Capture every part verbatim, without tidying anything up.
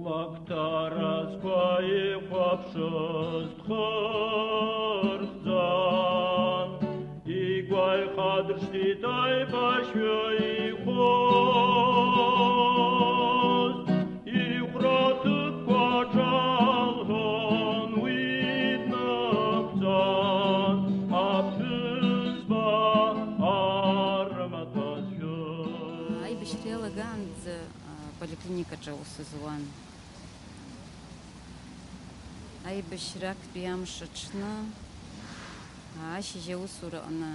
Мактаразқәа ихәаԥшыз дхырхәӡан, игәаҩ хадыршҭит аибашьҩы ихәыз, ихәра ҭыԥқәа ҿалҳәон уи днагәӡан, аԥҳәызба армаҭәа зжәыз. Аибашьра иалагаанӡа, а, поликлиникаҿы аус зуан. Аибашьра актәи амш аҽны, ашьыжь аусураҟны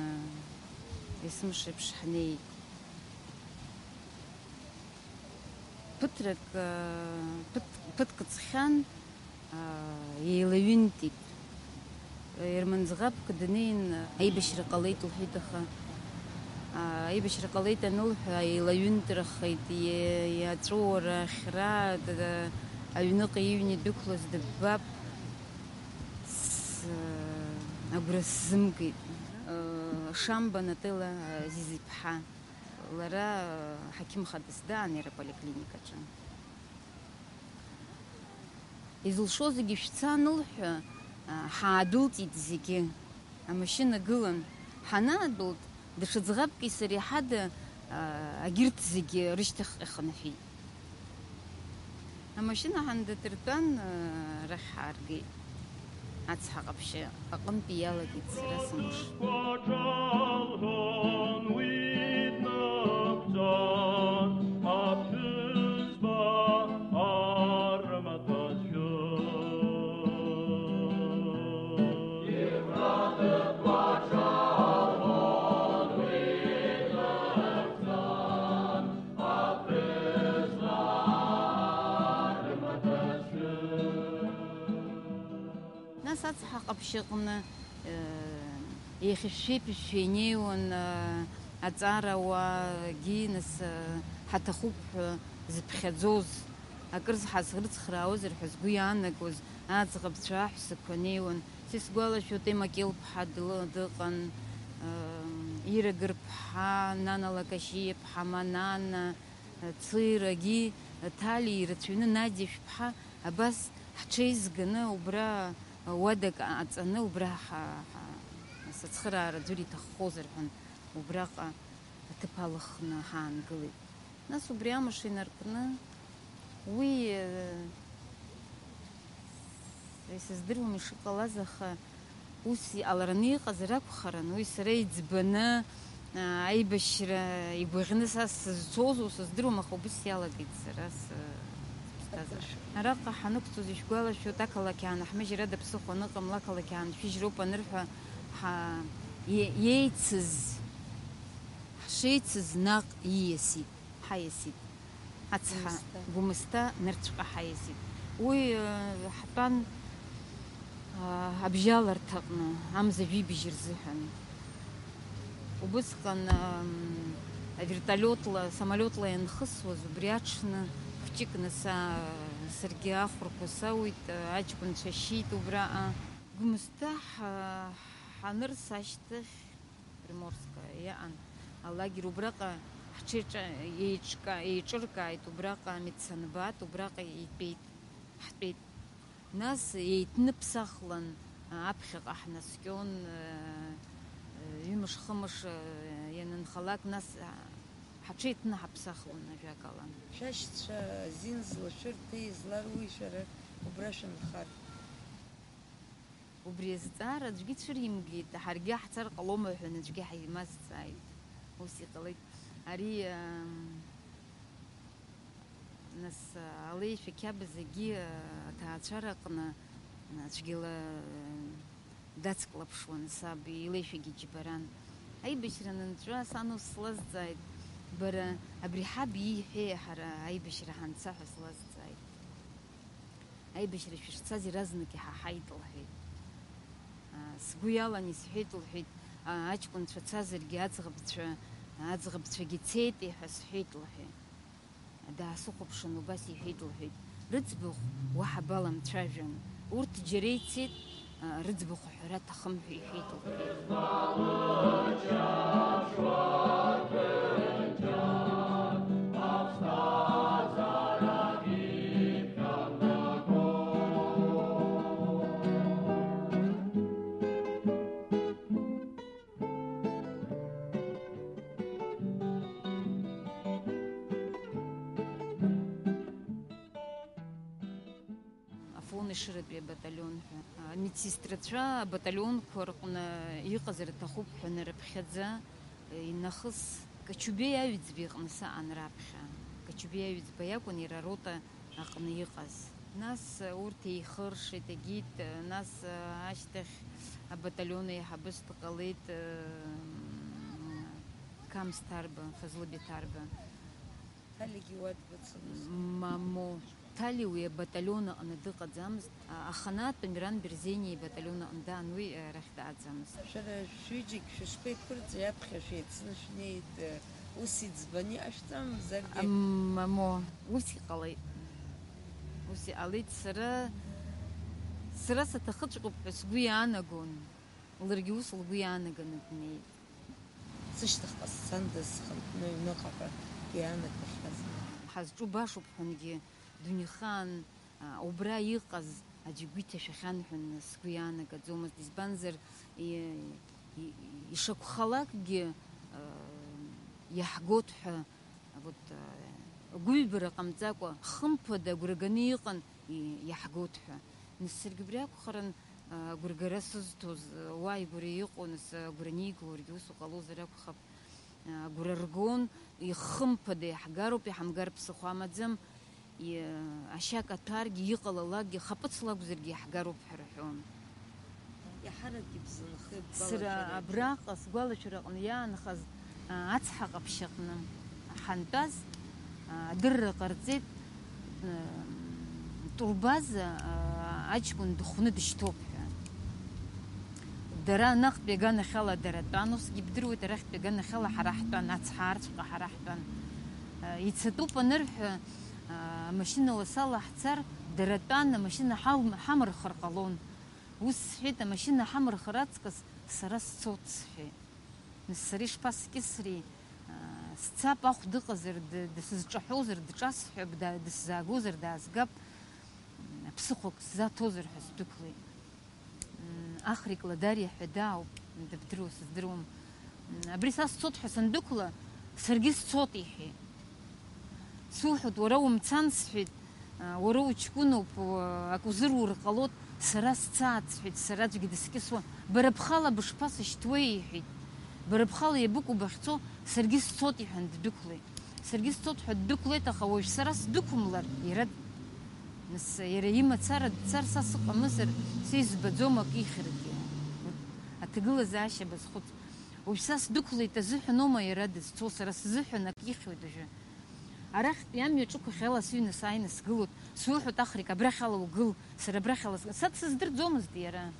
есымша еиԥш ҳнеит. Ԥыҭрак, ԥыҭ-, ԥыҭк ҵхьан, еилаҩынтит. Ерман ӡӷабк днеин, аибашьра ҟалеит лҳәеит, аха, аа, аибашьра ҟалеит анылҳәа, еилаҩынтрахеит, иа-, иаҵәыуара, ахьра, д-, аҩныҟа иҩны идәықәлоз дыббап, с-, агәра сзымгеит. Шамба Нателла Азиз-иԥҳа, лара ҳақьым хадас даан иара аполиклиникаҿы. Изылшо зегьы шәца анылҳәа, а, ҳаадәылҵит зегьы. Амашьына гылан. Ҳанаадәылт, даҽа ӡӷабки сареи ҳада, а, агьырҭ зегьы рышьҭахьҟа ихынҳәит. Амашьына ҳандадыртәан, а, арахь ҳааргеит. Ацҳа ҟаԥшьы аҟынтәи иалагеит сара сымш. Нас ацҳа ҟаԥшьыҟны, э, еихьышәшәа-еиԥышәшәа инеиуан, э, аҵарауаагьы, нас, э, ҳаҭахуп ҳәа зыԥхьаӡоз, акыр зҳазрыцхраауазар ҳәа згәы иаанагоз аӡӷабцәа, аҳәсақәа неиуан. Са исгәалашәоит, Ема Кьылԥҳа дла-, дыҟан, э, Ира Гырԥҳа, Нана Лакашьиаԥҳа, Манана, Цирагьы, Ҭали ирацәаҩны, Надиа шәԥҳа, абас ҳҽеизганы убра уадак аҵаны, убра ҳа, ҳа, сыцхыраара аӡәыр иҭаххозар ҳәан, убраҟа аҭыԥ алыхны ҳаангылеит. Нас убри амш инаркны, уи, э, исыздыруам ишыҟалаз, аха ус иҟалараны иҟазар акәхарын, уи сара иӡбаны, аа, аибашьра игәаӷьны са сызцоз ус здыруам, аха убыс иалагеит сара сыԥсҭазаара. Араҟа ҳанықәҵоз ишәгәалашәоит, ақалақь аан ҳмыжьрада ԥсыхәа аныҟам, лақалақь аан шәыжьроуп анырҳәа, ҳа-, е-, еицыз, ҳшеицыз наҟ ииасит. Ҳаиасит. Ацҳа Гәымсҭа. Гәымсҭа нырцәҟа ҳаиасит. Уи, э, ҳтәан, э, абжьаларҭаҟны, амза жәибжь рзыҳәан. Убысҟан, ам, авертолиотла, самолиотла ианхысуаз, убри аҽны хәҷыкны са, саргьы ахәрқәа сауит, э, аҷкәынцәа шьит убраҟа. Гәымсҭа ҳа-, ҳанырс ашьҭахь, Приморская иаан алагер, убраҟа ҳҽеиҿа-, еиҿка-, еиҿыркааит, убраҟа амедсанбат, убраҟа итәеит, ҳтәеит. Нас еиҭныԥсахлан, аԥхьаҟа ҳнаскьон, ҩымш-хымш ианынхалак, нас ҳаҽеиҭныҳаԥсахлон, ажәакала. Шәашьцәа азин злашәырҭа изларуи шәара убра шәынхар? Убри азҵаара аӡәгьы ицәыримгеит, ҳаргьы ҳцар ҟалома ҳәа аӡәгьы ҳаимазҵааит. Ус иҟалеит. Ари, ам, нас, алеишәа қьабз егьи, а, аҭаацәараҟны, а, цәгьала, а, дацклаԥшуан саб, илеишәагьы џьбаран. Аибашьра анынҵәа, сан ус слазҵааит, бара абри ҳаб ииҳәеи ҳара аибашьра ҳанца ҳәа слазҵааит. Аибашьра шәышцаз иаразнак иҳаҳаит, лҳәеит. Аа, сгәы иалан исҳәеит, лҳәеит, аа, аҷкәынцәа цазаргьы аӡӷабцәа, аӡӷабцәагьы цеит ҳәа сҳәеит, лҳәеит. Даасыхәаԥшын, убас иҳәеит, лҳәеит, рыӡбахә уаҳа баламцәажәан. Урҭ џьара ицеит, аа, рыӡбахә ҳәара аҭахым ҳәа иҳәеит, лҳәеит. Пунишратәи абаталион ҳәа. Амедсестрацәа абаталионқәа рҟны иҟазар аҭахуп ҳәа нарыԥхьаӡа, инахыс Качубеи аҩӡба иҟны саан раԥхьа. Качубеи аҩӡба иакәын иара арота аҟны иҟаз. Нас урҭ еихыршеит, егьит, нас ашьҭахь абаталион аиҳабыс дҟалеит, Қамс Ҭарба, Фазлы Беҭарба. Ҭалигьы уа дбацымызт. Мамо, Ҭали уи абаталион аҟны дыҟаӡамызт, а-, аханатә Миран Берзениа ибаталион аҟны даан, уи, а, арахь дааӡамызт. Шәара шәҩыџьагь шәышԥеиқәырҵеи, аԥхьа шәеицны шәнеит, ус иӡбаны иҟашәҵамзаргьы? Ам-, мамо, ус иҟалеит. Ус иҟалеит, сара, сара саҭахыҵәҟьоуп ҳәа сгәы иаанагон, ларгьы ус лгәы иаанаганы днеит. Сышьҭахьҟа сцандаз, схынҳәны аҩныҟа ҳәа иаанагахьазма? Ҳазҿу башоуп ҳәангьы, дунеихаан, а, убра иҟаз аӡәы игәы иҭашәахьан ҳәа сгәы иаанагаӡомызт, избанзар, и-, и-, ишакәхалакгьы, а, иаҳгоит ҳәа, вот, а, гәыҩбара ҟамҵакәа, хымԥада агәра ганы иҟан, и-, иаҳгоит ҳәа. Нас саргьы убри акәхарын, а, агәыргара сызҭоз, уа игәра иҟоу, нас агәра анигылоугьы ус уҟалозар акәхап. Агәра ргон, ихымԥада иаҳгароуп, иҳамгар ԥсыхәа амаӡам, и-, ашьа каҭәаргьы, иҟалалакгьы, хаԥыцла акәзаргьы иаҳгароуп ҳәа рҳәон. Иаҳаракгьы бзынхеит. Сара бгәалашәараҿы абраҟа сгәалашәараҟны иаанхаз, а, ацҳа ҟаԥшь аҟны ҳантәаз, а, адырра ҟарҵеит, а, Турбаза, а, аҷкәын дыхәны дышьҭоуп ҳәа. Дара наҟтәи аганахьала дара тәан, усгьы ибдыруеит, арахьтәи аганахьала ҳара ҳтәан, ацҳа аарцәҟа ҳара ҳтәан. Ицатәуп анырҳәа, амашьына ласала ҳцар, дара тәан, амашьына ҳал-, ҳамырхыр ҟалон. Ус сҳәеит, амашьына ҳамырхыр аҵкыс сара сцоит, сҳәеит. Нас сара ишԥаскьысри, сцап, ахә дыҟазар, д-, дсызҿаҳәозар, дҿасҳәап, да-, дысзаагозар, даазгап, ԥсыхәак сзаҭозар ҳәа сдәықәлеит. М, Ахрик Ладариа ҳәа дааоуп, дыбдыруа сыздыруам. М, абри са сцот ҳәа сандәықәла, саргьы сцот, иҳәеит. Суҳәоит, уара умцан, сҳәеит, а, уара уҷкәыноуп, уа-, ак узырур ҟалот, сара сцаат, сҳәеит, сара аӡәгьы дыскьысуам. Бара бхала бышԥасышьҭуеи, иҳәеит. Бара бхала иабыкәу бахьцо, саргьы сцот, иҳәан ддәықәлеит. Саргьы сцот ҳәа ддәықәлеит, аха уажә сара сдәықәымлар, иара д-, нас, иара имацара дцар са сыҟамызар, са избаӡом акы ихьыргьы. Аҭагылазаашьа базхәыц. Уажә са сдәықәлеит азыҳәаноума иара дызцо, сара сзыҳәан акы ихьуеит уажәы. Арахьтәи амҩаҿықәахь ала сыҩны сааины сгылоит, суҳәоит, Ахрик, абрахь ала угыл, сара абрахь ала сгыл. Са дсыздырӡомызт иара.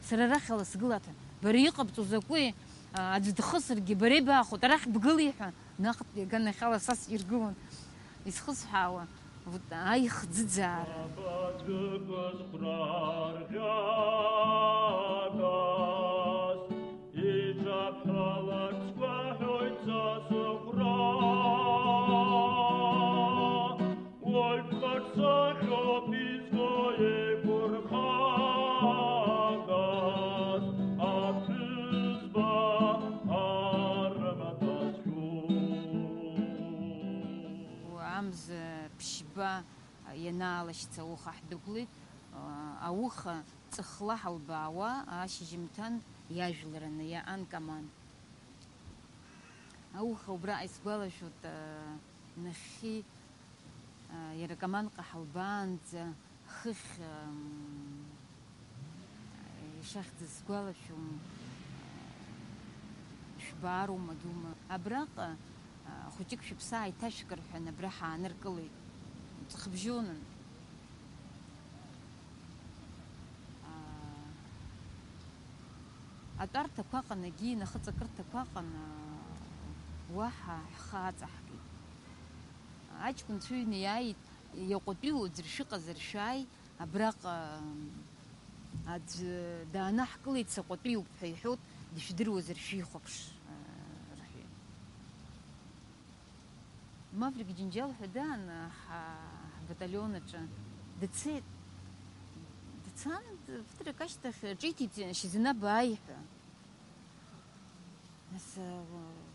Сара арахь ала сгылаҭан. Бара иҟабҵо закәи? А, аӡә дхысыргьы, бара ибаахәот, арахь бгыли ҳәа. Наҟтәи аганахьала са сиргылон исхысҳәаауа, вот, аихӡыӡаара. Абаӡәык зхәрарӷьагаз иҿаԥҳалак сгәаҳәоит са сыхәра. Уаҩԥҟак сахьоуп изго еиқәырхагаз, аԥҳәызба армаҭәа зшәу. Амза ԥшьба ианаалашьца ауха ҳдәықәлеит. Ауха ҵыхла ҳалбаауа ашьжьымҭан иажәлараны иаан Каман. Ауха убра исгәалашәоит, нахьхьи, иара Каманҟа ҳалбаанӡа хыхь, ишахьӡыз сгәалашәом, шәбаароума, гьума. Абраҟа, хәыҷык шәыԥсы ааиҭашәкыр ҳәа абра ҳааныркылеит. Ҵхыбжьонын. Аа, атәарҭақәа аҟан, егьи нахыҵакырҭақәа аҟан, аа, уаҳа ҳхы аҵаҳкит. Аҷкәынцәа ҩны иааит, иаҟәатәиу аӡәыр шәыҟазар шәааи, абраҟа аӡә даанаҳкылеит, саҟәатәиуп ҳәа иҳәоит, дышәдыруазар шәихәаԥш, аа, рҳәеит. Маврик Џьынџьал ҳәа даан, ҳа-, ҳбаталион аҿы дцеит. Дцан, ԥыҭрак ашьҭахь ҿиҭит Шьазина бааи ҳәа. Нас,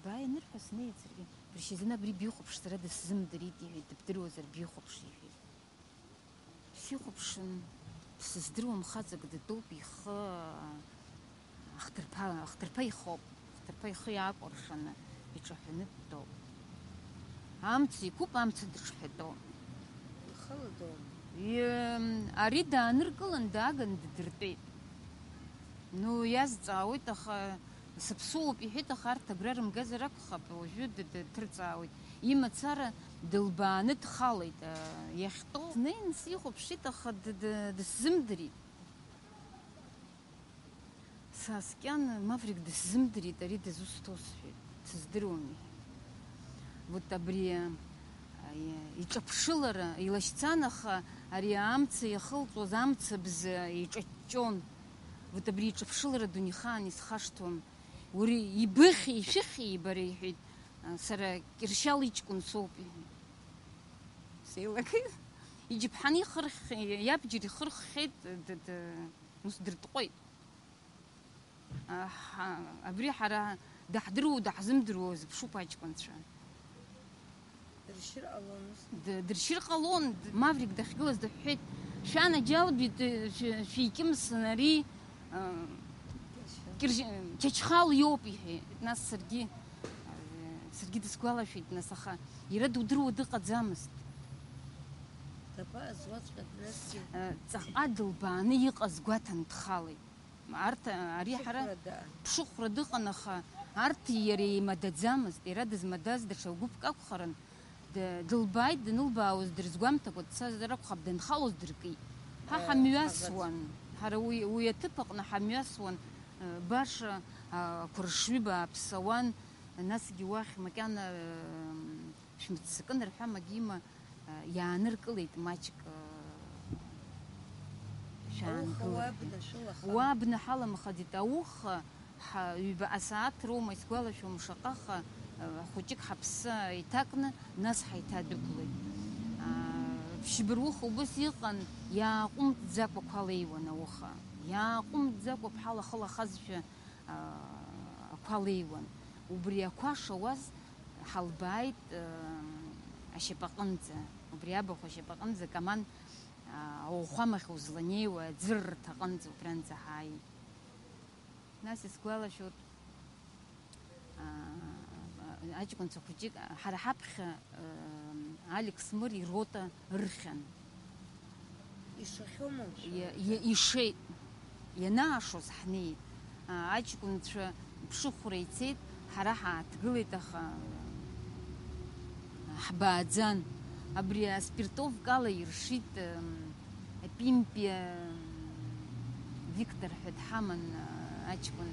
бааи анырҳәа снеит саргьы. Шьазина абри бихәаԥш, сара дысзымдырит, иҳәеит, дыбдыруазар бихәаԥш, иҳәеит. Сихәаԥшын, Сыздыруам, хаҵак дтәоуп, ихы ахҭырԥа, ахҭырԥа ихоуп, ахҭырԥа ихы иаакәыршаны иҿаҳәаны дтәоуп. Амца иқәуп, амца дыҽҳәатәоуп. Ихала доума? Ари дааныркылан, дааган ддыртәеит. Ну, иазҵаауеит, аха сыԥсуоуп иҳәеит, аха арҭ агәра рымгазар акәхап, уажәы д-, д-, дҭырҵаауеит. Имацара дылбааны дхалеит, а, иахьтәоу. Снеин сихәаԥшит, аха д-, д-, дысзымдырит. Сааскьан, Маврик дысзымдырит, ари дызусҭоу сҳәеит, дсыздыруам, иҳәеит. Вот абри, а, и-, иҿаԥшылара, илашьцан, аха ари амца иахылҵуаз амцабз иҿаҷҷон. Вот абри иҿаԥшылара дунеихаан исхашҭуам. Уара ибыхьи, ишәыхьи, бара, иҳәеит, а, сара Кьыршьал иҷкәын соуп, иҳәеит. Сеилагеит. Иџьыԥҳаны ихырхь-, иабџьар ихырххеит, д-, д-, ус дыртҟәеит. Аҳа, абри ҳара даҳдыруоу, даҳзымдыруоу зыԥшуп аҷкәынцәа. Дыршьыр ҟалон ус. Д-, дыршьыр ҟалон, д-, Маврик дахьгылаз дыҳәҳәеит, шәанаџьалбеит, шәи-, шәикьымсын ари, а, Кьыршьал. Кьыршь-, Чачхал иоуп, иҳәеит. Нас саргьы, а, саргьы дысгәалашәеит, нас, аха иара дудыруа дыҟаӡамызт. Дабаазуаҵәҟьа насгьы? А, ҵаҟа дылбааны иҟаз гәаҭан дхалеит. Арҭ, ари ҳара Ԥшыхәра дыҟан. Ԥшыхәра дыҟан, аха арҭи иареи еимадаӡамызт. Иара дызмадаз даҽа гәыԥк акәхарын, д-, дылбааит, данылбаауаз дырзгәамҭакәа дцазар акәхап, данхалоз дыркит. Ҳа Э, ҳамҩасуан. Ҳара уи, уи аҭыԥ аҟны ҳамҩасуан, э, баша, а, ақәыршҩы бааԥсауан, насгьы уахь макьана, э, шәмыццакын рҳәамагьы има, а, иааныркылеит маҷк, а, шәаангылар. Ауха уа абна шәылахам. Уа абна ҳаламхаӡеит, ауха, ҳа, ҩба асааҭ роума, исгәалашәом шаҟа, аха, а, хәыҷык ҳаԥсы иҭакны, нас ҳаиҭадәықәлеит. А, ԥшьба руха убас иҟан, иааҟәымҵӡакәа ақәа леиуан ауха. Иааҟәымҵӡакәа ԥҳал ахы лахазшәа, а, ақәа леиуан. Убри ақәа шауаз ҳалбааит, э, ашьапаҟынӡа. Убри абахә ашьапаҟынӡа Каман, а, ауахәамахь узланеиуа аӡыррҭаҟынӡа убранӡа ҳааит. Нас исгәалашәоит, а, аҷкәынцәа хәыҷык ҳара ҳаԥхьа, э, Алекс Мыр ирота ырхьан. Ишахьоума, мшәан? Иа-, иа-, ишеит. Ианаашоз ҳнеит. А, аҷкәынцәа ԥшыхәра ицеит, ҳара ҳааҭгылеит, аха ҳбааӡан. Абри аспиртовка ала иршит, м, Пимпиа, м, Виктор ҳәа дҳаман, а, аҷкәын.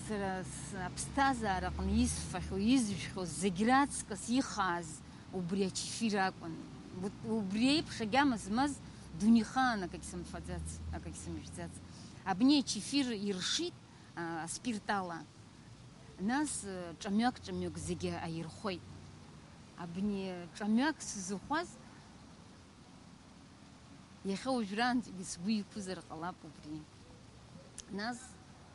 Сара с-, аԥсҭазаараҟны исфахьоу, изжәхьоу зегь раҵкыс ихааз убри ачефир акәын. Вот убри еиԥш агьама змаз дунеихаан акагь сымфаӡац, акагь сымжәӡац. Абни ачефир иршит, а, аспирт ала. Нас, э, ҿамҩак-ҿамҩак зегьы аирхәеит. Абни ҿамҩак сзыхәаз, иахьа уажәраанӡагьы сгәы иқәызар ҟалап убри. Нас,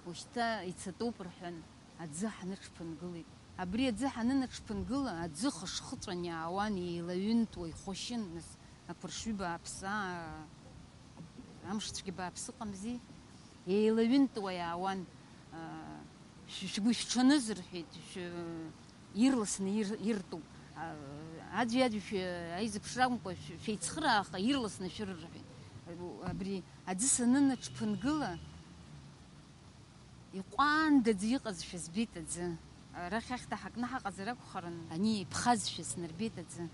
ушьҭа ицатәуп рҳәан, аӡы ҳныҽԥынгылеит. Абри аӡы ҳанынаҽԥынгыла, аӡы хышхыҵәан иаауан, еилаҩынтуа ихәашьын, нас, ақәыршҩы бааԥсы, аа, амшцәгьа бааԥсы ыҟамзи, еилаҩынтуа иаауан, аа, шә-, шәгәы шәҽаныз рҳәеит, шә-, ирласны ир-, иртәуп. А, аӡәи-аӡәи шәы-, аизыԥшра акәымкәа, шә-, шәеицхырааха, ирласны шәырыр рҳәеит. Абри аӡы санынаҽԥынгыла, иҟәандаӡа иҟазшәа збеит аӡы. Арахь ахьҭа ҳакны ҳаҟазар акәхарын, ани иԥхазшәа снарбеит аӡы.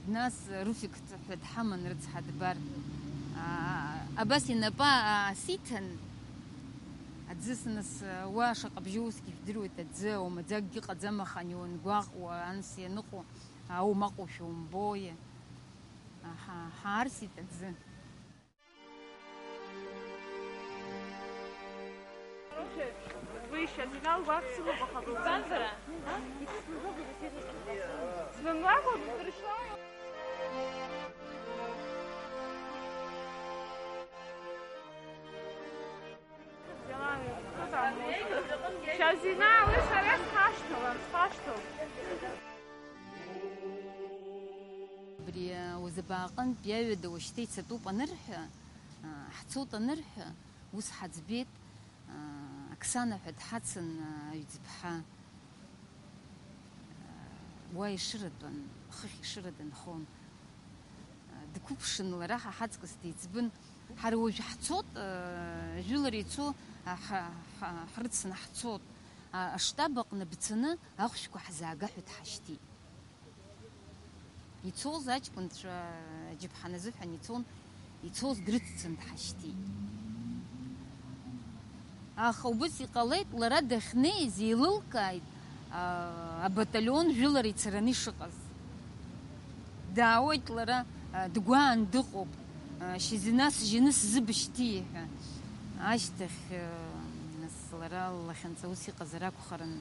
Нас Руфик ҳәа дҳаман рыцҳа дбар. А, абас инапы аасиҭан, аӡы снас, уа шаҟа бжьоу усгьы жәдыруеит, аӡы аумаӡакгьы ыҟаӡам, аха ани уангәаҟуа, анс ианыҟоу, аумаҟоушәа умбои? Аҳа, ҳаарсит аӡы. Уи шьаҿгьал гәаӷ сымоуп, аха бымбазар? Сбымбакәа бдыршьуама? Шьазина, уи сара схашҭалам, схашҭалам. Абри, а, узабааҟынтә иаҩада уашьҭа ицатәуп анырҳәа, Ҳцоит анырҳәа, ус ҳаӡбеит, Оксана ҳәа дҳацын, аҩӡԥҳа. Уа ишыратәан, хыхь ишыра дынхон. Дқәыԥшын, лара ҳа ҳаҵкыс деиҵбын. Ҳара уажә ҳцот, жәылара ицо, ҳа, ҳа, ҳрыцны ҳцот. Аштаб аҟны бцаны ахәшәқәа ҳзаага ҳәа дҳашьҭит. Ицоз аҷкәынцәа аџьаԥҳан азыҳәан ицон, ицоз дрыццан дҳашьҭит. Аха убыс иҟалеит, лара дахьнеиз еилылкааит, а, абаталион жәылара ицараны ишыҟаз. Даауеит лара, а, дгәаан дыҟоуп, а, шьазина сжьаны сзыбышьҭи ҳәа. Ашьҭахь, а, нас лара ллахьынҵа ус иҟазар акәхарын,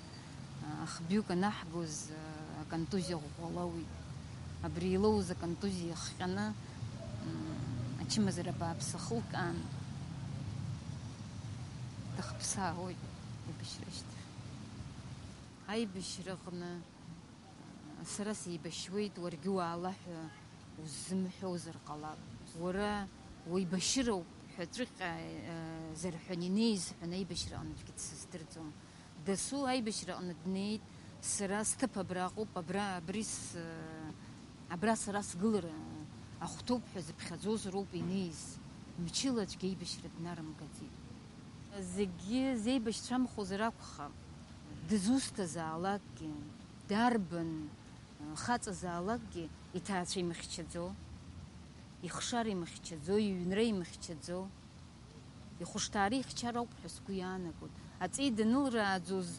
а, хбҩык анаҳгоз, а, аконтузиа ӷәӷәа лоуит. Абри илоуз аконтузиа ихҟьаны, м, ачымазара бааԥс ахылкаан, дахԥсаауеит аибашьра ашьҭахь. Аибашьраҟны, а, сара сеибашьуеит, уаргьы уаала ҳәа уззымҳәозар ҟалап. Уара уеибашьыроуп ҳәа ҵәыҟьа, а, зарҳәан инеиз ҳәа аибашьраҟны аӡәгьы дсыздырӡом. Дасу аибашьраҟны днеит, сара сҭыԥ абраҟоуп, абра, абри с-, абра сара сгылара ахәҭоуп ҳәа зыԥхьаӡоз роуп инеиз, мчыла аӡәгьы аибашьра днарымгаӡеит. Зегьы зеибашьцәамхозар акәхап, дызусҭазаалакгьы, дарбан хаҵазаалакгьы иҭаацәа имыхьчаӡо, ихшара имыхьчаӡо, иҩнра имыхьчаӡо. Ихәышҭаара ихьчароуп ҳәа сгәы иаанагоит. Аҵеи данылрааӡоз,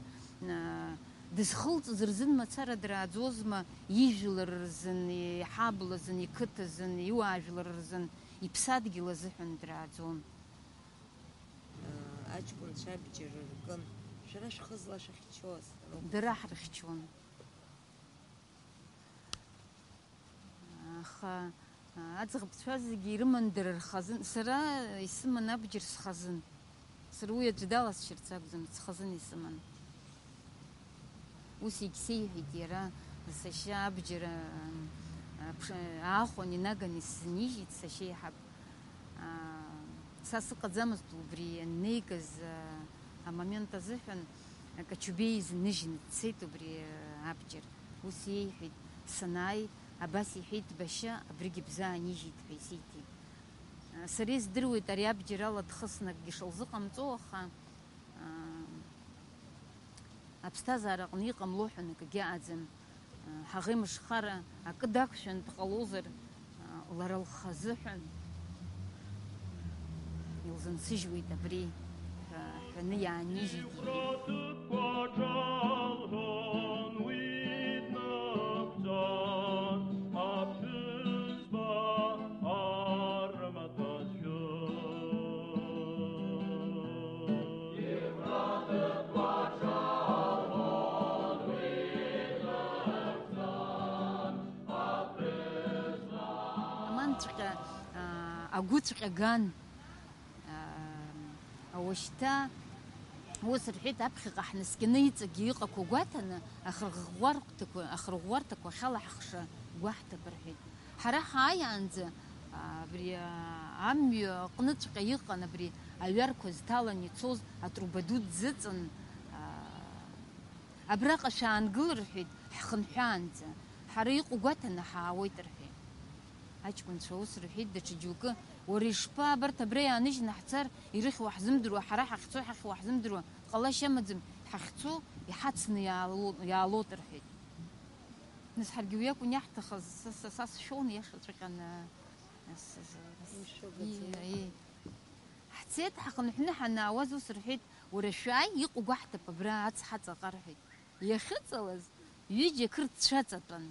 а, дызхылҵыз рзын мацара драаӡозма, ижәлар рзын, иҳабла азын, иқыҭа азын, иуаажәлар рзын, иԥсадгьыл азыҳәан драаӡон. Аҷкәынцәа абџьар ркын. Шәара шәхы зла шәахьчоз? Дара ҳрыхьчон. Аха, а, аӡӷабцәа зегьы ирыман дара рхазын. Сара исыман абџьар схазын. Сара уи аӡә даласшьырц акәӡамызт, схазын исыман. Ус егьсеиҳәеит иара, сашьа абџьар, а, а, ԥш-, аахәан инаганы исзынижьит сашьеиҳаб. А, са сыҟаӡамызт убри аннеигаз, а, амомент азыҳәан, а, Качубеи изныжьны дцеит убри, а, абџьар. Ус иеиҳәеит, санааи, абас иҳәеит башьа, абригь бзаанижьит ҳәа исиҭеит. А, сара издыруеит ари абџьар ала дхысны акгьы шылзыҟамҵо, аха, а, аԥсҭазаараҟны иҟамло ҳәа акгьы аӡам. Ҳаӷеимышхара акы дақәшәан дҟалозар, лара лхазыҳәан илзынсыжьуеит абри, ҳәа ҳәаны иаанижьит. Аманҵәҟьа, аа, агәыҵәҟьа ган, аа, уашьҭа, ус рҳәеит, аԥхьаҟа ҳнаскьаны иҵегьы иҟақәоу гәаҭаны, ахырӷәӷәарҭақәа, ахырӷәӷәарҭақәа ахьала ҳхша гәаҳҭап рҳәеит. Ҳара ҳааиаанӡа, абри, амҩа аҟныҵәҟьа иҟан абри аҩарқәа зҭалан ицоз атруба ду дзыҵын, абраҟа шәаангыл рҳәеит, ҳхынҳәаанӡа, ҳара иҟоу гәаҭаны ҳаауеит рҳәеит. Аҷкәынцәа ус рҳәеит даҽа џьоукы, уара ишԥа, абарҭ абра иааныжьны ҳцар, ирыхьуа ҳзымдыруа, ҳара ҳахьцо, иҳахьуа ҳзымдыруа, ҟалашьа амаӡам, ҳахьцо иҳацны иаало-, иаалот рҳәеит. Нас ҳаргьы уи акәын иаҳҭахыз, са, са, са сшәон иашаҵәҟьаны, ас, ас, ас, Ишәогаӡаны. Ии, ии. Ҳцеит, ҳхынҳәны ҳанаауаз ус рҳәеит, уара шәааи, иҟоу гәаҳҭап абра ацҳа ҵаҟа рҳәеит. Иахьыҵалаз, ҩыџьа ақырҭцәа ҵатәан.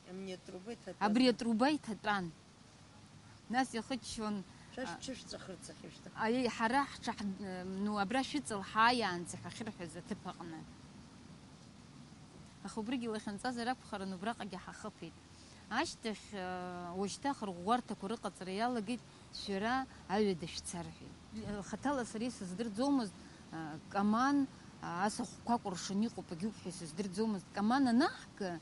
Амни атруба иҭатәан. Абри атруба иҭатәан. Нас ихыччон, Шәа а, шәҽышәҵәахырц ахьышәҭаху. Аиеи, ҳара ҳҽаҳ-, ну, абра шәыҵал ҳааиаанӡа ҳәа ахьырҳәаз аҭыԥ аҟны. Аха убригьы лахьынҵазар акәхарын, убраҟагьы ҳахыԥеит. Ашьҭахь, а, уажәшьҭа ахырӷәӷәарҭақәа рыҟаҵара иалагеит, шәара аҩада шәца рҳәеит. Хаҭала сара исыздырӡомызт, а, Каман, а, ас ахәқәа акәыршаны иҟоуп, агьуп ҳәа исыздырӡомызт. Каман анаҳга,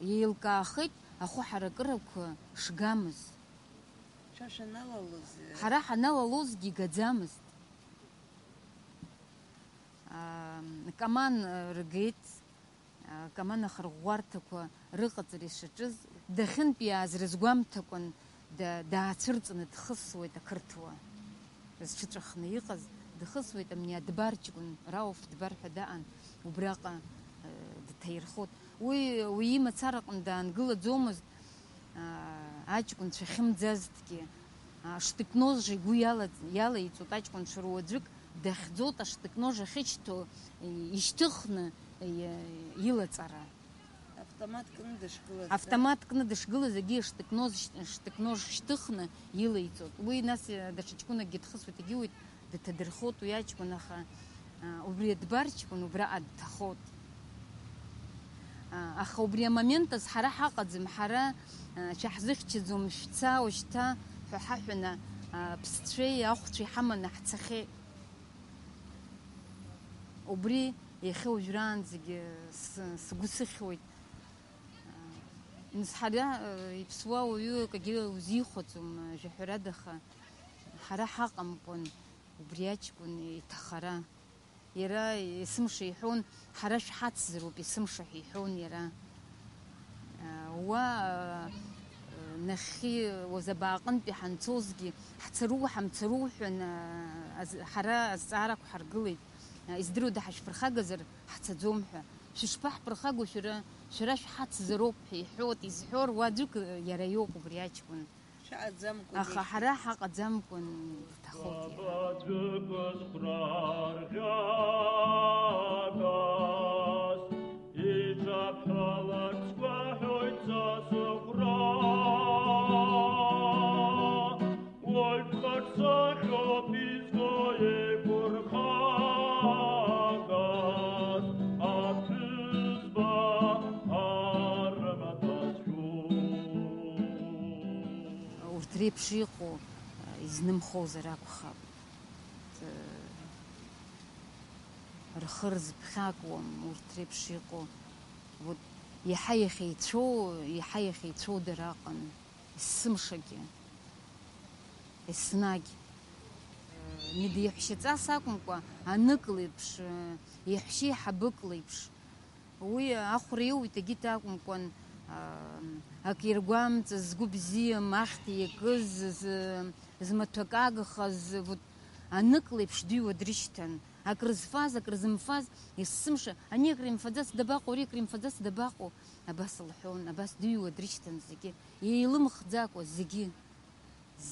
еилкаахеит ахәы ҳаракырақәа шгамыз. Шәа шәаналалоз, э, Ҳара ҳаналалозгьы игаӡамызт. Аа, Каман, э, ргеит, аа, Каман ахырӷәӷәарҭақәа рыҟаҵара ишаҿыз, дахьынтәиааз рызгәамҭакәан, да-, даацәырҵны дхысуеит ақырҭуа. Зҽыҵәахны иҟаз, дхысуеит амни адбар ҷкәын, Рауф дбар ҳәа даан, убраҟа, э, дҭаирхоит. Уи, уи имацараҟны даангылаӡомызт, аа, аҷкәынцәа ахьымӡазҭгьы, аа, штык-нож игәы иала-, иалаиҵоит аҷкәынцәа руаӡәык дахьӡоит, аштык-нож ахьышьҭоу, и-, ишьҭыхны, и-, илаҵара. Автомат кны дышгылаз. Автомат кны дышгылаз, егьи штык-нож, штык-нож шьҭыхны илаиҵоит. Уи нас, э, даҽа ҷкәынакгьы дхысуеит, егьиуеит, дҭадырхоит уи аҷкәын, аха, а, убри адбар ҷкәын убраҟа дҭахоит. А, аха убри амомент азы ҳара ҳаҟаӡам, ҳара, а, шәаҳзыхьчаӡом, шәца ушьҭа ҳәа ҳаҳәаны, а, аԥсцәеи ахәцәеи ҳаманы ҳцахьеит. Убри иахьа уажәраанӡагьы с-, сгәы сыхьуеит. Нас ҳара, э, иԥсуа уаҩы акгьы узихәаӡом, э, жәаҳәарада, аха ҳара ҳаҟамкәан убри аҷкәын иҭахара. Иара есымша иҳәон, ҳара шәҳацзароуп есымша ҳәа иҳәон иара. Э, уа, э, нахьхьи уазабаа аҟынтәи ҳанцозгьы, ҳцару, ҳамцару ҳәа, э, аз-, ҳара азҵаарақәа ҳаргылеит. Э, издыруада, ҳашәԥырхагазар ҳцаӡом ҳәа. Шәышԥаҳԥырхагоу шәара, шәара шәҳацзароуп ҳәа иҳәоит, изҳәо руаӡәык иара иоуп убри аҷкәын. Шәаҟаӡамкәан. Аха ҳара ҳаҟаӡамкәан дҭахоит иара. Иҿаԥҳәалак сгәаҳәоит са сыхәра. Уаҩԥҟак сахьоуп изго еиқәырхагаз аԥҳәызба армаҭәа зшәу. Урҭ реиԥш иҟоу, э, изнымхозар акәхап. Э, рхы рзыԥхьакуам урҭ реиԥш иҟоу. Вот, иаҳа иахьеицәоу, иаҳа иахьеицәоу дара аҟан. Есымшагьы, еснагь. Э, Нида иаҳәшьаҵас акәымкәа, анык леиԥш, э, иаҳәшьеиҳабык леиԥш. Уи ахәра иоуит, егьит акәымкәан, а, ак иргәамҵыз, згәы бзиам, ахьҭа иакыз, з-, змаҭәак агхаз, вот, анык леиԥш дыҩуа дрышьҭан. Ак рызфаз, ак рзымфаз, есымша, ани ак римфаӡац дабаҟоу, ари ак римфаӡац дабаҟоу? Абас лҳәон, абас дыҩуа дрышьҭан зегьы, еилымхӡакәа зегьы,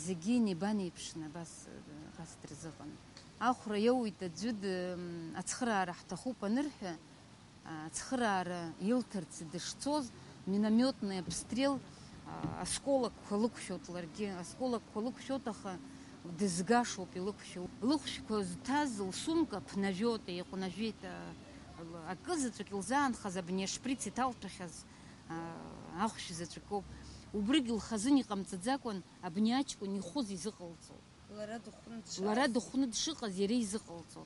зегьы инеибанеиԥшны абас, абас дрызыҟан. Ахәра иоуит аӡәы д-, ацхыраара ҳҭахуп анырҳәа, ацхыраара илҭарц дышцоз, миномётный обстрел, а, осколокқәа лықәшәот ларгьы, осколокқәа лықәшәот, аха дызгашоуп илықәшәо. Лыхәшәқәа зҭаз лсумка ԥнажәота иҟәнажәеит, а, акы заҵәык илзаанхаз абни ашприц иҭалҭәахьаз, а, ахәшә заҵәык ауп. Убригь лхазын иҟамҵаӡакәан абни аҷкәын ихәыз изыҟалҵо. Лара дыхәны дшыҟаз. Лара дыхәны дшыҟаз иара изыҟалҵо.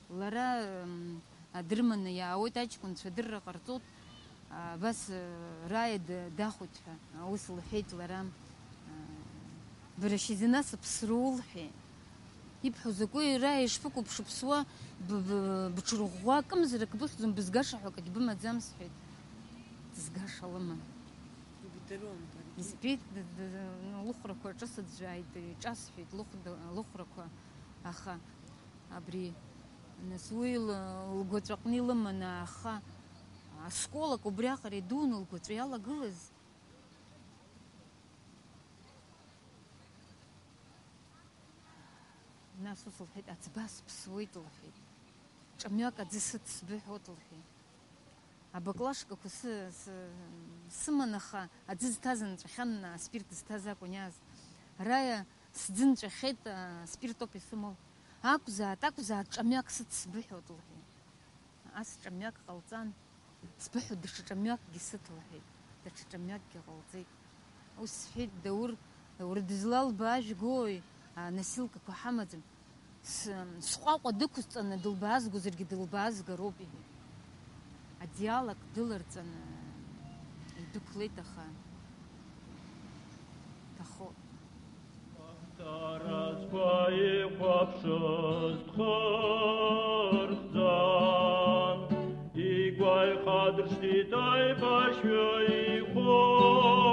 Лара, м, дрыманы иаауеит, аҷкәынцәа адырра ҟарҵоит, а, абас, э, Раиа д-, дахәоит ҳәа, а, ус лҳәеит лара, а, бара шьыжьынасыԥ срулҳәеит. Ибҳәо закәи, Раиа, ишԥыкәу бшыԥсуа, б-, б-, бҽырӷәӷәа, акымзарак быхьӡом, бызгаша ҳәа акагь бымаӡам, сҳәеит. Дызгаша лыман. Ибдыруан баргьы. Избеит, д-, д-, д-, лыхәрақәа аҿы сыӡәӡәааит, иҿасҳәеит лыхәда-, лыхәрақәа, аха абри, нас уи л-, лгәаҵәаҟны илыманы, аха асколак убриаҟара идуны лгәаҵәа иалагылаз. Нас ус лҳәеит, аӡба сыԥсуеит, лҳәеит. Ҿамҩак аӡы сыҭ сбыҳәоит, лҳәеит. Абаклашкақәа сы-, сы-, сыман, аха аӡы зҭаз нҵәахьан, аспирт зҭаз акәын иааз. Раиа, сӡы нҵәахьеит, а, спиртоуп исымоу. Акәзаат, акәзаат, ҿамҩак сыҭ сбыҳәоит, лҳәеит. Ас ҿамҩак ҟалҵан, сбыҳәоит, даҽа ҿамҩакгьы сыҭ, лҳәеит. Даҽа ҿамҩакгьы ҟалҵеит. Ус сҳәеит, Даур, Даур, дызлалбаажәгои, а, носилкақәа ҳамаӡам. С-, сҟәаҟәа дықәысҵаны дылбаазгозаргьы дылбаазгароуп, иҳәеит. Одеалак дыларҵаны идәықәлеит, аха дҭахо. Аразқәа ихәаԥшыз дхырхәӡан, игәаҩ хадыршҭит аибашьҩы ихәыз,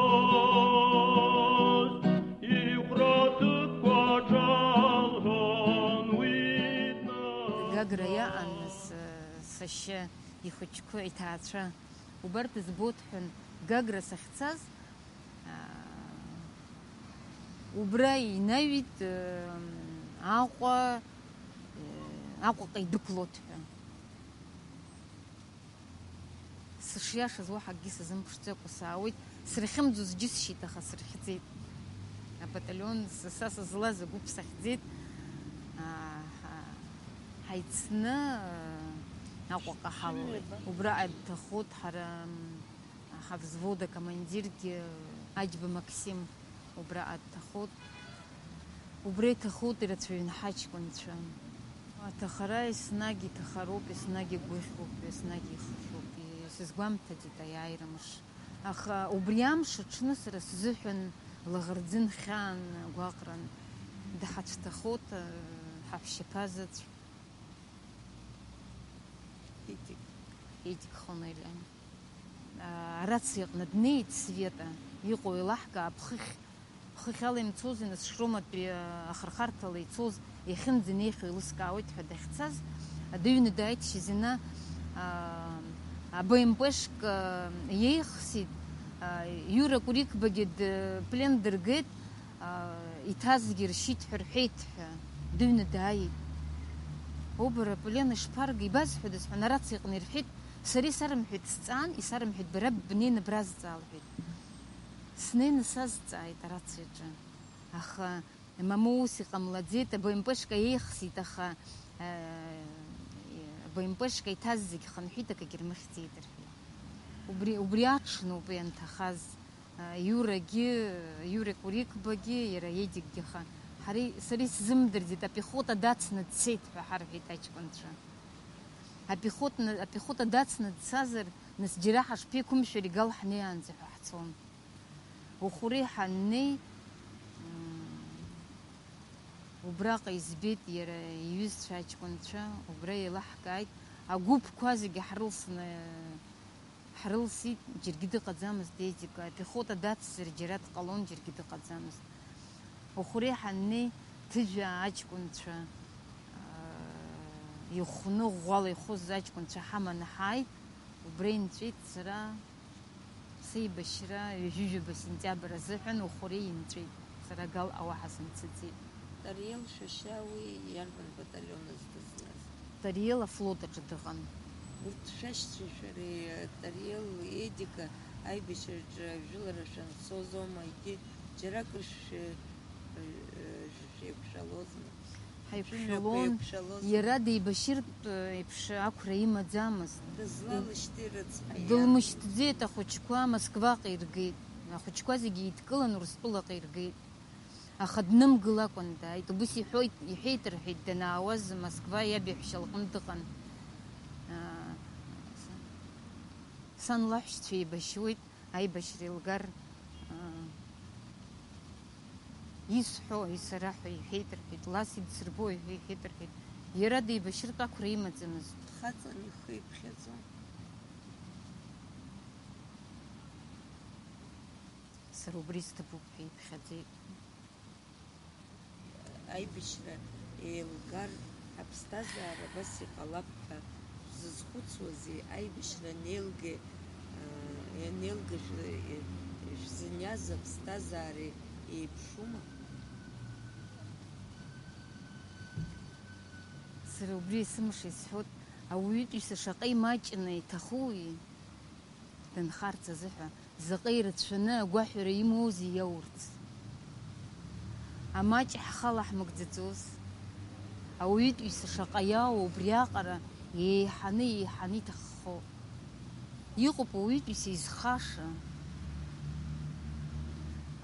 ихәра ҭыԥқәа ҿалҳәон уи дназ. Гагра иаан с-, сашьа ихәыҷқәа, иҭаацәа убарҭ збот ҳәан Гагра сахьцаз, аа, убра инаҩит, э, Аҟәа, э, Аҟәаҟа идәықәлоит ҳәа. Сышиашаз уаҳа акгьы сазымԥшӡакәа саауеит. Сырхьымӡоз џьысшьеит, аха сырхьӡеит. Абаталион с-, са сызлаз агәыԥ сахьӡеит. Аа, ҳа-, ҳаицны, э, Аҟәаҟа ҳалалеит. Убра дҭахоит ҳара, м, ҳавзвод акомандиргьы Аџьба Максим убраҟа дҭахоит. Убра иҭахоит ирацәаҩын ҳаҷкәынцәа. Аҭахара еснагь иҭахароуп, еснагь игәыхьуп, еснагь ихыхьуп. Исызгәамҭаӡеит аиааира мыш. Аха убри амш аҽны сара сзыҳәан лаӷырӡын хьаан, гәаҟран. Дҳацәҭахоит, ҳаҳәшьаԥа заҵә. Едик. Едик Хонелиа. Арациаҟны днеит Света, иҟоу еилаҳкаап хыхь, хыхь ала имцози, нас Шроматәи ахырхарҭала ицоз иахьынӡанеихьоу еилыскаауеит ҳәа дахьцаз, дыҩны дааит Шьазина, а, БМП-шк, а, иеихсит, а, Иура Курикбагьы д-, плен дыргеит, а, иҭазгьы ршьит ҳәа рҳәеит ҳәа, дыҩны дааит. Убара плен ишԥаргеи, ибазҳәадаз ҳәа, арациаҟны ирҳәеит, сара исарымҳәеит, сҵаан, исарымҳәеит, бара бнеины бразҵаа лҳәеит. Снеины сазҵааит арациаҿы. Аха мамоу ус иҟамлаӡеит, БМП-шка еихсит, аха, э, БМП-шка иҭаз зегь хынҳәит, акагьы рмыхьӡеит рҳәеит. Убри, убри аҽноуп уи анҭахаз. Иурагьы, Иура Курикбагьы, иара Едикгьы, аха ҳара, сара исзымдырӡеит, апехота дацны дцеит ҳәа ҳарҳәеит аҷкәынцәа. Апехотна-, апехота дацны дцазар, нас џьара ҳашԥеиқәымшәари, Гал ҳнеиаанӡа ҳәа ҳцон. Ухәыри ҳаннеи, м, убраҟа избеит иара иҩызцәа аҷкәынцәа, убра еилаҳкааит, агәыԥқәа зегьы ҳрылсны Ҳрылсит, џьаргьы дыҟаӡамызт Едика, апехота дацзар џьара дҟалон, џьаргьы дыҟаӡамызт. Ухәыри ҳаннеи, ҭыжә аҷкәынцәа, аа, ихәны ӷәӷәала ихәыз аҷкәынцәа ҳаманы ҳааит, убра инҵәеит сара, сеибашьра ҩажәижәаба сентиабр азыҳәан Ухәыри инҵәеит, сара Галҟа уаҳа сымцаӡеит. Тариел Шәашьа уи иарбан баталионыз дызлаз? Тариел афлот аҿы дыҟан. Урҭ шәашьцәеи шәареи, Тариел Едика, аибашьраҿы ажәылара шәанцозоума, егьи џьаракыр шәы-, шәеиқәшәалозма? Ҳаиқәшәалон, шәымҩақәа еиқәшәалозма? Иара деибашьыртә еиԥш ақәра имаӡамызт. Дызлалышьҭи рыцҳа, иан? Дылмышьҭӡеит, ахәыҷқәа Москваҟа иргеит. Ахәыҷқәа зегьы еидкылан Урыстәылаҟа иргеит. Аха днымгылакәан дааит. Убыс иҳәоит, иҳәеит рҳәеит, данаауаз Москва иаб иаҳәшьа лҟны дыҟан. Аа, сан лаҳәшьцәа еибашьуеит, аибашьра еилгар, аа, исҳәо, исараҳәа иҳәеит рҳәеит, лас идсырбо иҳәа-, иҳәеит рҳәеит. Иара деибашьыртә ақәра имаӡамызт. Дхаҵан ихы иԥхьаӡон. Сара убри сҭабуп ҳәа иԥхьаӡеит. Аибашьра еилгар, ҳаԥсҭазаара абас иҟалап ҳәа шәзызхәыцуазеи? Аибашьра анеилга, ианеилга шә-, шәзыниаз аԥсҭазаара еиԥшума? Сара убри есымша исҳәоит, ауаҩытәыҩса шаҟа имаҷны иҭахуи? Дынхарц азыҳәа заҟа ирацәаны агәаҳәара имоузеи иаурц? Амаҷ ҳхала ҳмыгӡаӡоз? Ауаҩытәыҩса шаҟа иаауа убриаҟара еиҳаны, еиҳаны иҭаххо. Иҟоуп ауаҩытәыҩса изхаша.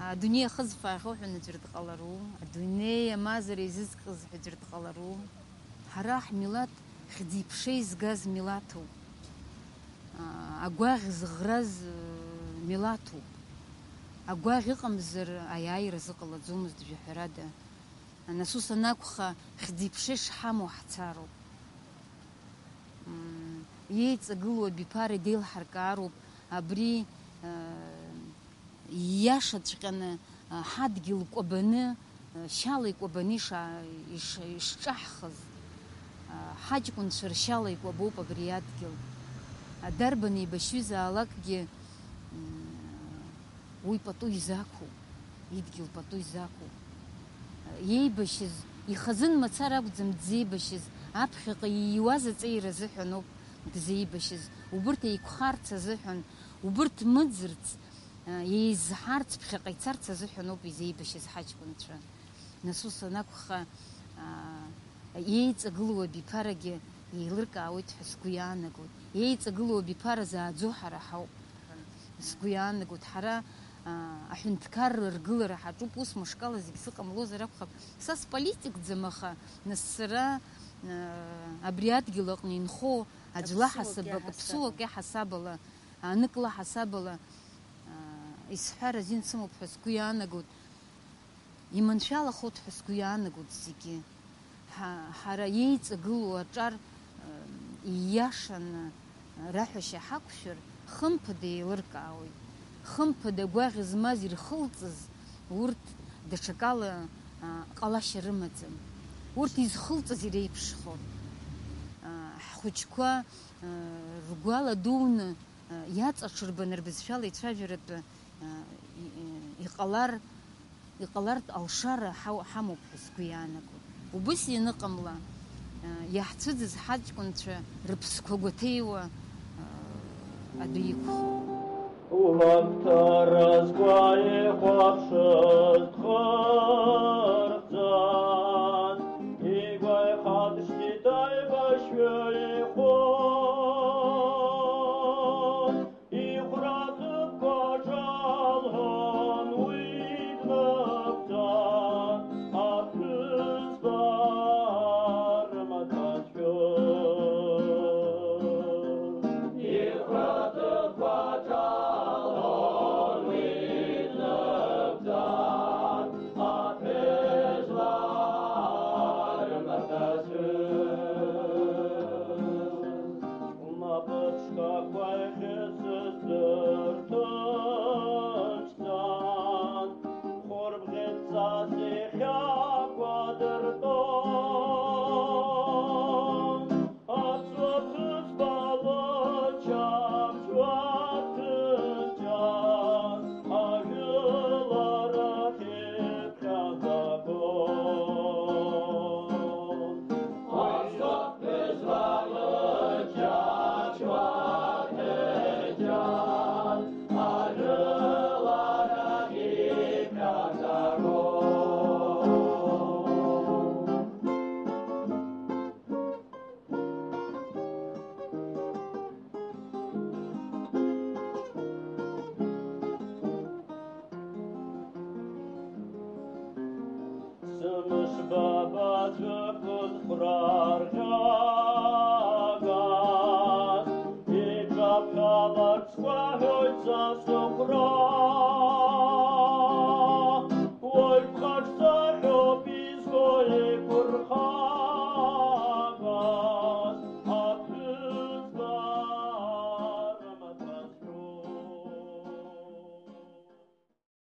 Адунеи ахызфаахьоу ҳәа аӡәыр дҟалару? Адунеи амазара изызкыз ҳәа аӡәыр дҟалару? Ҳара ҳмилаҭ хьӡи-ԥшеи згаз милаҭуп. Агәаӷь зыӷраз милаҭуп. Агәаӷь ыҟамзар, аиааира зыҟалаӡомызт, жәаҳәарада. Нас ус анакәха, хьӡи-ԥшеи шҳамоу ҳцароуп. М, иеиҵагылоу абиԥара деилҳаркаароуп абри, э, ииашаҵәҟьаны, э, ҳадгьыл кәабаны, э, шьала икәабаны иша-, иш-, ишҿаҳхыз, э, ҳаҷкәынцәа ршьала икәабоуп абри адгьыл. Э, дарбан еибашьҩызаалакгьы, м, уи пату изақәу, идгьыл пату изақәу. Иеибашьыз, ихазын мацара акәӡам дзеибашьыз, аԥхьаҟа ииуаз аҵеира азыҳәан ауп дзеибашьыз, убырҭ еиқәхарц азыҳәан, убырҭ мыӡырц, еизҳарц, ԥхьаҟа ицарц азыҳәан ауп изеибашьыз ҳаҷкәынцәа. Нас ус анакәха, аа, иеиҵагылоу абиԥарагьы еилыркаауеит ҳәа сгәы иаанагоит. Иеиҵагылоу абиԥара зааӡо ҳара ҳауп ҳәа сгәы иаанагоит. Ҳара, аа, аҳәынҭқарра ргылара ҳаҿуп, ус мышкала зегь зыҟамлозар акәхап. Са сполитикӡам, аха нас сара, аа, абри адгьыл аҟны инхо аӡә лаҳасаб, аԥсуак иаҳасабала, анык лаҳасабала, аа, исҳәар азин сымоуп ҳәа сгәы иаанагоит. Иманшәалахоит ҳәа сгәы иаанагоит зегьы. Ҳа-, ҳара иеиҵагылоу аҿар, э, ииашаны раҳәашьа ҳақәшәар, хымԥада еилыркаауеит. Хымԥада агәаӷь змаз ирхылҵыз урҭ даҽакала, а, ҟалашьа рымаӡам. Урҭ изхылҵыз иреиԥшхо, а, ҳхәыҷқәа, а, ргәала дуны, а, иаҵаҽырбан рбызшәала ицәажәаратәы, а, и-, и-, иҟалар, иҟалартә алшара ҳау-, ҳамоуп ҳәа сгәы иаанагоит. Убыс ианыҟамла, а, иаҳцәыӡыз ҳаҷкәынцәа рыԥсқәа гәаҭеиуа, а, адәы иқәхоит. Уахҭаразқәа ихәаԥшыз дхырҵәан, игәаҩхатәшьҭит аибашьҩы ихәы. Ихәра ҭыԥқәа ҿалҳәон уи днагәӡан, аԥҳәызба рмаҭәа. Хәырбӷьыцас ихьакәадыртәон. Аҵла ԥызба лыччабжь уаҭыџьаа ажәыларахь иԥхьаӡагон. Аҵла ԥызба лыччабжь уаҭыџьаа ажәыларахь иԥхьаӡагон. Сымшбаба зықәыз хәрарӷьагас иҿаԥхьаларц сгәаҳәоит са сыхәра.